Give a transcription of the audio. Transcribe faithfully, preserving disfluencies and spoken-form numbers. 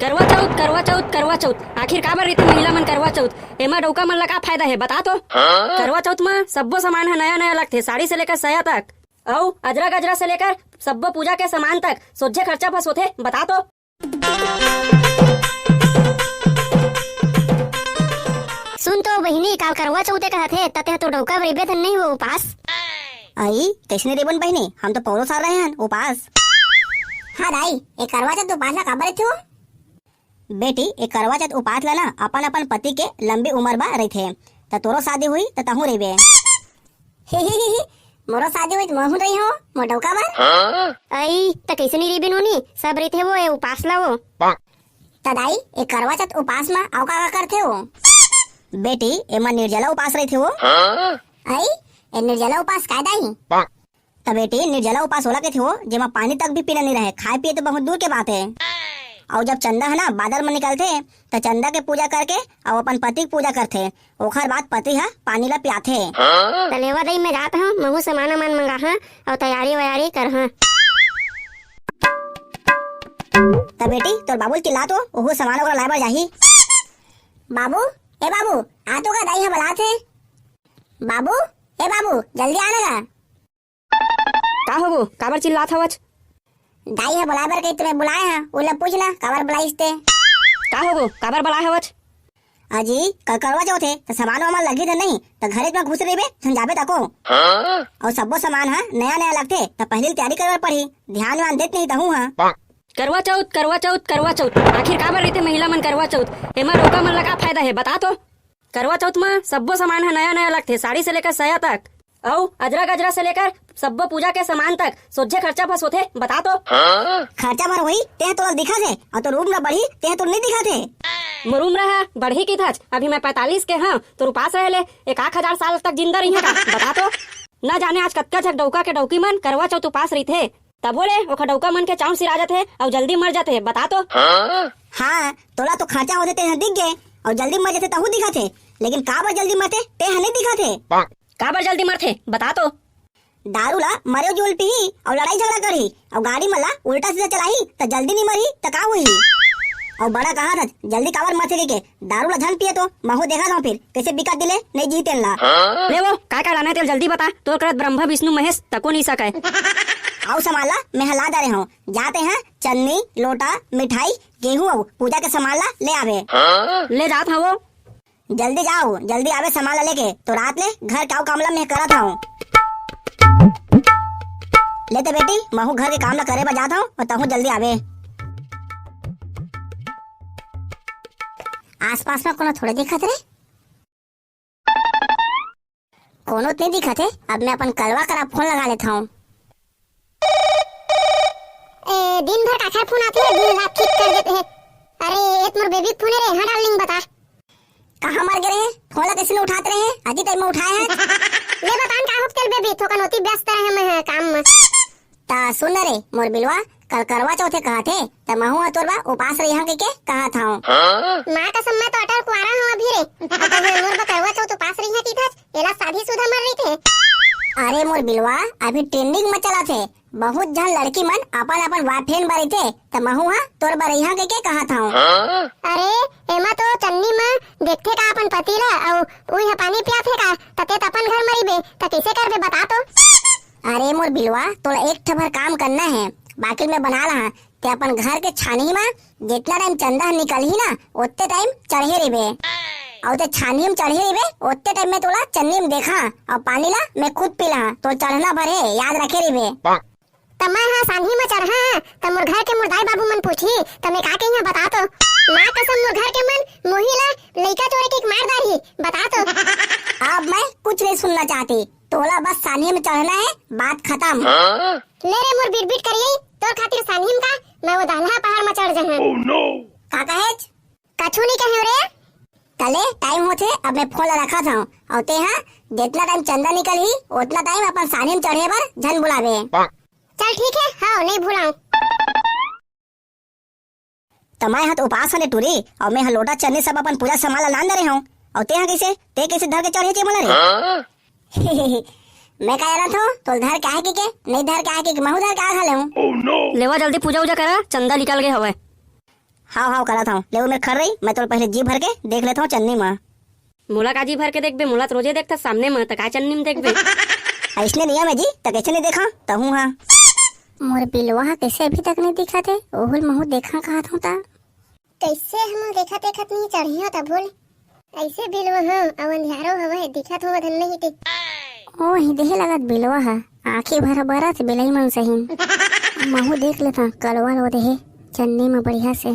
करवा चौथ, करवा चौथ, करवा चौथ, आखिर काबर रहिथे महिला मन करवा चौथ? एमा डौका मन ला का फायदा हे, बता तो। करवा चौथ म सब्बो सामान ह नया नया लगथे, साड़ी से लेकर साया तक। अउ अजरा गजरा से लेकर सब्बो पूजा के सामान तक, सोझे खर्चा बस होथे, बता तो। सुन तो बहिनी, काल करवा चौथ हे कहत हे, त तें तो डौका बरइबे धन नहीं हो उपास। अई, कइसने रेबन बहिनी, हम तो पौरो साल रहे हन उपास। हाँ दाई, ए करवा चौथ उपास ला काबर रहिथे हो? बेटी, ए करवा चौथ उपास ला ना अपन अपन पति के लंबी उम्र बर रहिथे, त तोरो शादी होही त तहूँ रहिबे। मोरो शादी होही त महूँ रही हो, मोर डौका बर। अई, त कइसे नहीं रहिबे नोनी, सब रहिथे वो ए उपास ला वो। त दाई, ए करवा चौथ उपास मा अउ का का करथे वो? बेटी, एमा निर्जला उपास रहिथे वो। अई, ए निर्जला उपास काय दाई? त बेटी, निर्जला उपास ओला कहिथे वो, जेमा पानी तक भी पीना नहीं रहे, खाए पिए तो बहुत दूर के बात हे। अउ जब चंदा ह ना बादर म निकलथे, त चंदा के पूजा करके अउ अपन पति के पूजा करथे, ओखर बाद पति ह पानी ला पियाथे। त लेवा दई, मैं जात हूँ, महू सामान वामान मंगाहा अउ तैयारी वैयारी करहा। त बेटी, तोर बाबू ल चिल्ला तो, ओहू सामान ओकरा लाए बर जाही। बाबू, ए बाबू, आ तो का, दाई ह बलात हे। बाबू, ए बाबू, जल्दी आ ना गा। का हो वो, काबर चिल्लात हवच? दाई ह बुलाए बर कही, तुम्हें बुलाए ह, ओला पूछ ना, काबर बुलाइस ते। का हो वो, काबर बुलाए हवच? अजी, कल करवा चौथ हे, त सामान वामान लगही त नहीं, त घरेच म घुस रहिबे, झन जाबे तको। अउ सब्बो सामान ह नया नया लगथे, त पहिली तैयारी करे बर पड़ही, ध्यान वान देत नहीं तहूँ ह। करवा चौथ, करवा चौथ, करवा चौथ, आखिर काबर रहिथे महिला मन करवा चौथ? एमा डौका मन ला का फायदा हे, बता तो। करवा चौथ म सब्बो सामान ह नया नया लगथे, साड़ी से लेकर साया तक, अउ अजरा गजरा से लेकर सब्बो पूजा के सामान तक, सोझे खर्चा बस होथे, बता तो। खर्चा भर होही, तेह तोला दिखत हे, अउ तोर उम्र बढ़ही, तेह तोर नहीं दिखत हे। मोर उम्र ह बढ़ही किथच, अभी मैं पैंतालीस के हंव, तोर उपास रहे ले एक आख हजार साल तक जिंदा रहिहूं का, बता तो। न जाने आज कतका झक डौका के डौकी मन करवा चौथ उपास रहिथे, तभो ले ओखर डौका मन के चाउर सिरा जाथे अउ जल्दी मर जाथे, बता तो। हाँ, तोला तो खर्चा होथे तेह दिख गे, अउ जल्दी मर जाथे तहू दिखत हे, लेकिन काबर जल्दी मरथे तेह नहीं दिखत हे। काबर जल्दी मरथे, बता तो। दारू ला मरेव जोल पीही अउ लड़ाई झगड़ा करही अउ गाड़ी मन ला उल्टा सीधा चलाही त जल्दी नहीं मरही त का होही? अउ बड़ा कहा था जल्दी काबर मरथे के, के दारू ला झन पिए तो महू देखा था फिर कैसे बिकट दिले नहीं जी तेन ला। ले वो, काय काय लाना हे तेल जल्दी बता, तोर करत ब्रह्मा विष्णु महेश तको नहीं सकय। अउ सामान ला मैं ह ला डरे हूँ, जाते हैं चन्नी, लोटा, मिठाई, गेहूं अउ पूजा के सामान ला ले आवे। ले जात हवो। जल्दी जाओ, जल्दी आवे सामान ला लेके, तो रात ले घर के अउ काम ला मैं करत हूँ। ले ते बेटी, महू घर के काम ला करे बर जात हूँ, अउ तहूँ जल्दी आवे। आसपास में कोनो थोड़े दिखत रे। कोनो तो नहीं दिखत हे, अब मैं अपन कलवा करा फोन लगा लेत हूँ। ए, दिन भर काखर फोन आथे, दिन रात ठीक कर देथे। अरे, ए तो मोर बेबी के फोन हे रे, हाँ डार्लिंग बता। कहाँ मर गे रहे? फोन ला कैसे नहीं उठात रहे? अजी टाइम में उठाए है। ले बता न का हो गेल बेबी, थोकन ओती व्यस्त रहे मैं काम में। त सुन न रे मोर बिलवा, कल करवा चौथ हे कहत हे, त महू ह तोर बर उपास रहिहंव कहिके कहत हंव। माँ कसम, मैं तो अटल कुंवारा हंव अभी रे। अउ तैं मोर बर करवा चौथ उपास रहिहंव कहिथस, एला शादीशुदा मन रहिथे। अरे मोर बिलवा, अभी ट्रेंडिंग म चलत हे, बहुत झन लड़की मन अपन अपन बॉयफ्रेंड बर रहिथे, त महू ह तोर बर रहिहंव कहिके कहत हंव। अरे, एमा तो चन्नी म देखथे का अपन पति ला, अउ उही ह पानी पियाथे का, त तें त अपन घर म रहिबे, त कइसे करबे बता तो? अरे मोर बिलवा, तोला एक ठबर काम करना हे, बाकी मैं बना लहा। तें अपन घर के छानही म जेतना टाइम चंदा ह निकलही ना, ओतने टाइम चढ़े रहिबे। अउ तें छानही म चढ़े रहिबे, ओतने टाइम में तोला चन्नी म देखा, अउ पानी ला मैं खुद पी लहा। तोर चढ़ना भर हे, याद रखे रहिबे। त मैं ह सानही म चढ़हा, त मोर घर के मोर दाई बाबू मन पूछही, त मैं का कहिहंव बता तो? माँ कसम, मोर घर के मन मोही ला लइका चोरे के मार डारही, बता तो। अब मैं कुछ नहीं सुनना चाहती। तोला बस सानही म चढ़ना हे, बात खतम। ले रे मोर बिटबिट करियई, तोर खातिर सानही म का, मैं वो दाल्हा पहाड़ म चढ़ जहूं। का कहेच? कछु नहीं कहेंव रे। त ले टाइम होथे, अब मैं फोन ला रखत हंव। अउ तें ह जेतना टाइम चंदा निकलही, ओतना टाइम अपन सानही म चढ़े बर झन बुलाबे। चल ठीक हे, हव, नहीं भुलांव। त मैं ह तो उपास हंव रे टूरी, अउ मैं ह लोटा चन्नी सब अपन पूजा सामान ला लान डरे हंव। अउ तें ह कइसे, तें कइसे धर के चढ़ेच ए मोला रे? मैं का जानत हंव, तोला धर के आए कहिके, नहीं धर के आए कहिके, महू धर के आ घलो हंव। लेवा जल्दी पूजा उजा करा, चंदा निकल गे हवय। हाव हाव करत हव, ले वो मेर खड़ रही, मैं तोला पहले जी भर के देख लेत हव चन्नी म। मोला का जी भर के देखबे? मोला तो रोजे देखथस सामने म, त का चन्नी म देखबे? अइसने नियम हे जी, त कइसे नहीं देखा तहूँ हा? मोर बिलवा ह कइसे अभी तक नहीं दिखत हे? ओहुल महू देखा कहत हूँ त। कइसे हम देखत देखत नहीं चढ़ियो त बोल। अइसे बिलवा ह अउ अंधियारो हवय, दिखत हो धन नहीं ते। ओ ही देहे लगत बिलवा ह, आँखी भर बरत बिलई मन सहिन। महू देख लेता कलवा लो देहे चन्नी म बढ़िया से।